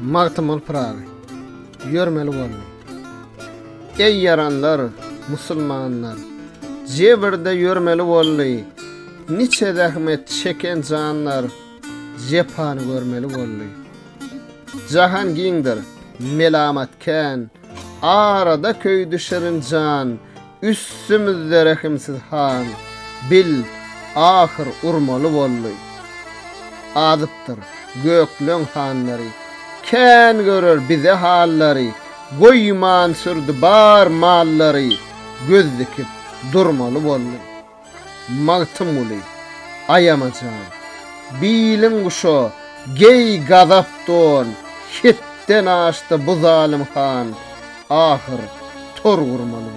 Magtymguly Pyragy ýörmeli boldy. Eý ýaranlar, musulmanlar, Jebirde ýörmeli boldy. Niçe zähmet çeken janlar, Jepany görmeli boldy. Jahan giňdir, melamat kän, Arada köýdi şirin jan, Üstümizde rehimsiz han, Bil, ahyr urmaly boldy. Azypdyr gökleň hanlary, Kän görer bize hallary, Goýman sürdi bar mallary, Göz dikip durmaly boldy. Magtymguly, aýama jan. Biliň guşa, geý gazap don, Hetden aşdy bu zalym han, Ahyr tor gurmaly boldy.